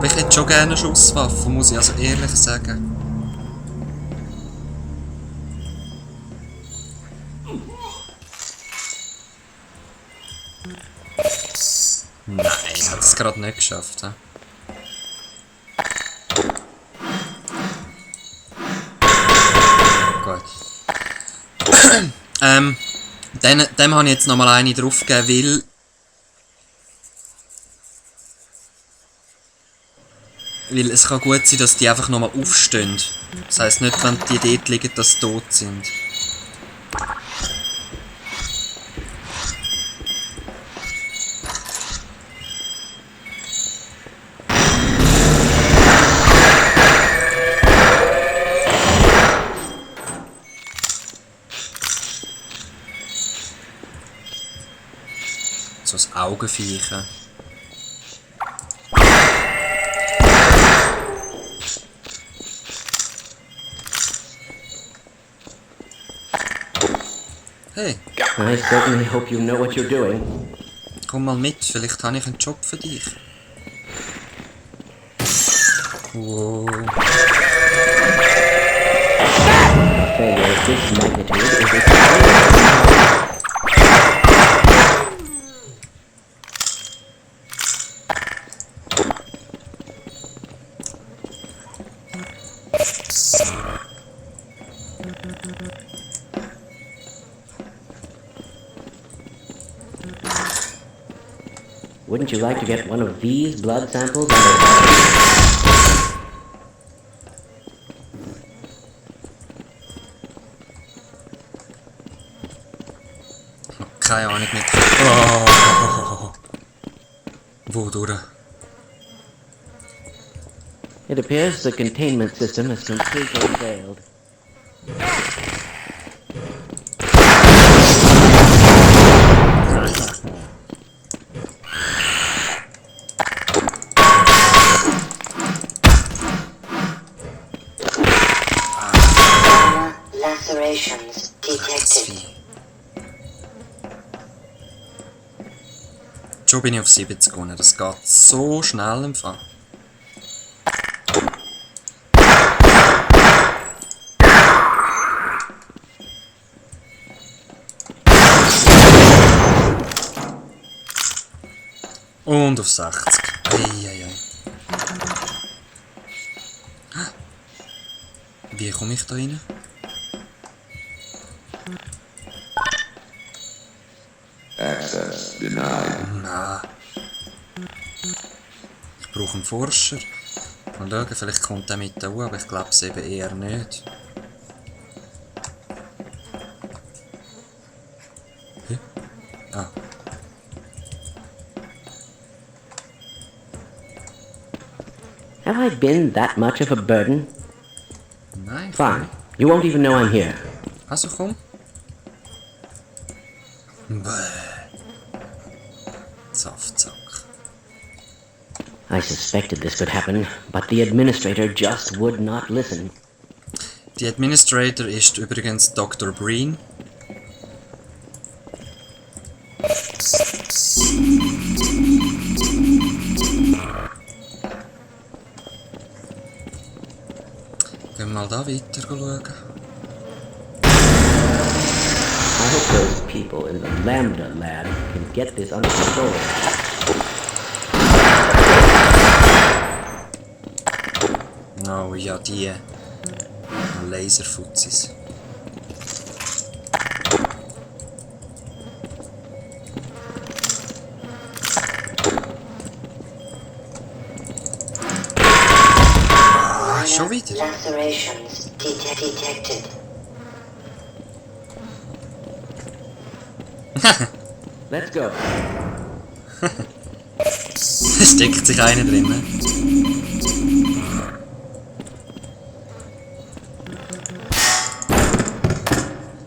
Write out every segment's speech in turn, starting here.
Aber ich hätte schon gerne eine Schusswaffe, muss ich also ehrlich sagen. Nein, ich habe es gerade nicht geschafft. He? Gut. Dem habe ich jetzt nochmal eine draufgegeben, weil es kann gut sein, dass die einfach nochmal aufstehen. Das heisst nicht, wenn die dort liegen, dass sie tot sind. So das Augenviechen. Hey. I certainly hope you know what you're doing. Komm mal mit, vielleicht habe ich einen Job für dich. Wow. A failure of this magnitude is extremely... Wouldn't you like to get one of these blood samples? Keine Ahnung mit. Oh. Wodurch? It appears the containment system has completely failed. Lacerations detected. Schon bin ich auf 70 gegangen. Das geht so schnell im Fall. Und auf 60. Eieiei. Wie komme ich da rein? Access denied. Nein. Ich brauche einen Forscher. Mal schauen, vielleicht kommt er mit da, aber ich glaube es eben eher nicht. Hä? Ah. Have I been that much of a burden? Nein. Fine. You won't even know I'm here. Also komm. Bäh. Saftsack. I suspected this would happen, but the administrator just would not listen. Die Administrator ist übrigens Dr. Breen. Gehen wir mal da weiter schauen. I hope those people in the Lambda lab can get this under control. Oh ja, die Laserfuzis. Ah, schon wieder? Lacerations detected. Let's go. Es steckt sich einer drin. Ne?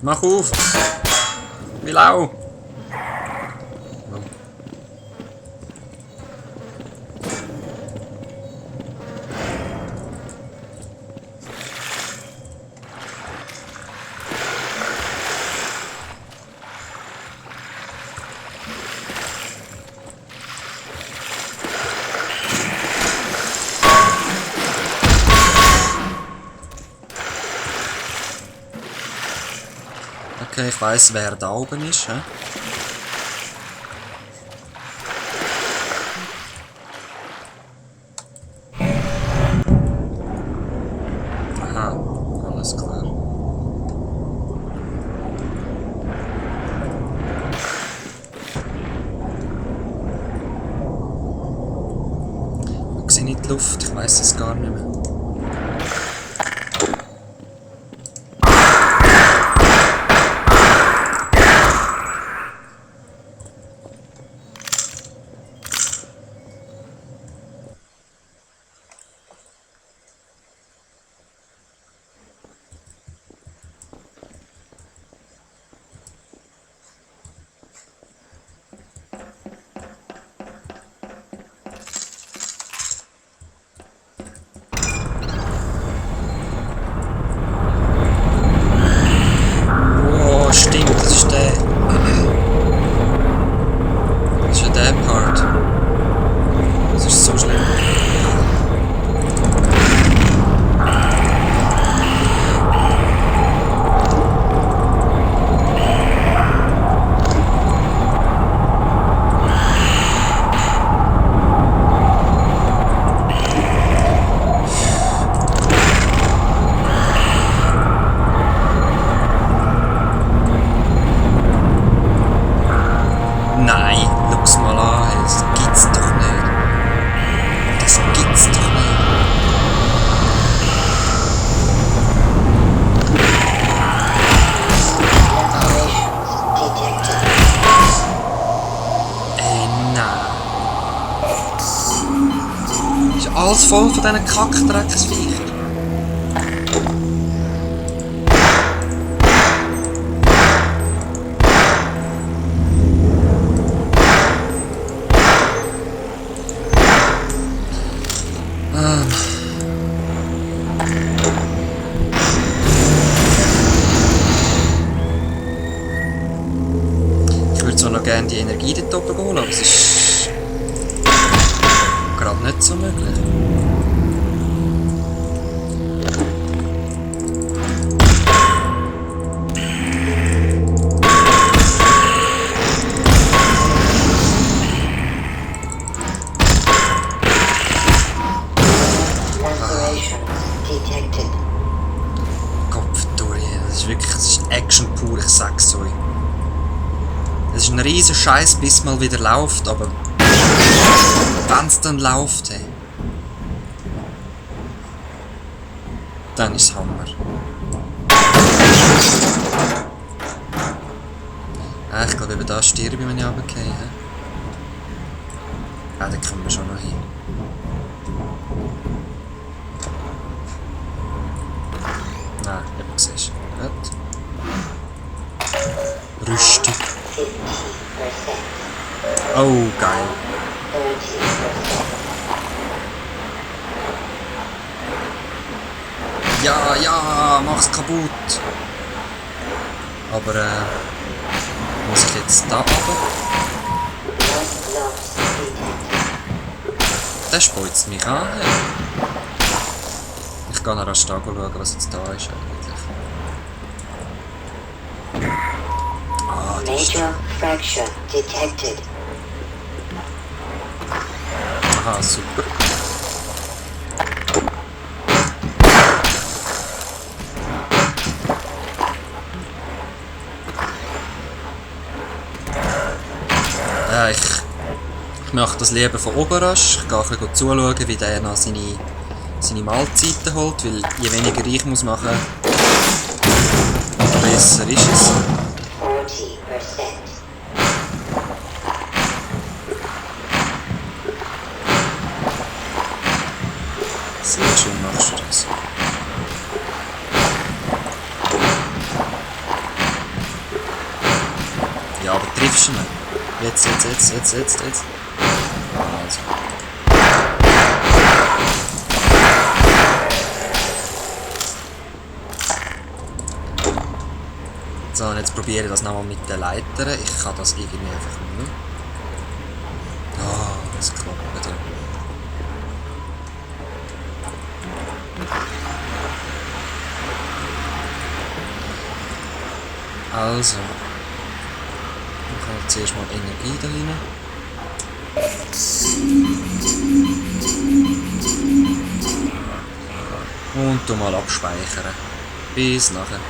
Mach auf! Will auch! Oh. Okay, ich weiss, wer da oben ist. He? Aha, alles klar. Ich sehe nicht die Luft, ich weiss es gar nicht mehr. Stimmt, das ist der. Das ist ja der Part. Das ist so schlimm. Nein, schau's mal an, das gibt's doch nicht. Das gibt's doch nicht. Alterations detected. Nein. Ist alles voll von diesen Kackdrecksviechern. Ich würde zwar noch gerne die Energie dort oben holen, aber es ist gerade nicht so möglich. Alterations detected. Kopfdurri, das ist wirklich, das ist Action pur, ich sag's euch. Es ist ein riesen Scheiß, bis es mal wieder läuft, aber wenn es dann läuft, hey, dann ist es Hammer. Ich glaube, über das sterbe ich, wenn ich runtergehe. Da kommen wir schon noch hin. Nein, eben siehst du. Nicht. Rüstung. 50%. Oh, geil. 30%. Ja, ja, mach's kaputt. Aber, muss ich jetzt da runter? Lost loss detected. Der speuzt mich an. Hey. Ich gehe nach der Stago schauen, was jetzt da ist eigentlich. Ah, die ist... Major fracture detected. Aha, super. Ich mache das lieber von oben rasch. Ich gehe ein bisschen zuschauen, wie der noch seine Mahlzeiten holt, weil je weniger ich muss machen, desto besser ist es. 40%. Sehr schön machst du das. Ja, aber triffst du ihn? Jetzt. Also. So, und jetzt probiere ich das nochmal mit den Leitern. Ich kann das irgendwie einfach nicht. Ah, das klappt ja. Also. Ich habe zuerst mal Energie da rein. Und du mal abspeichern. Bis nachher.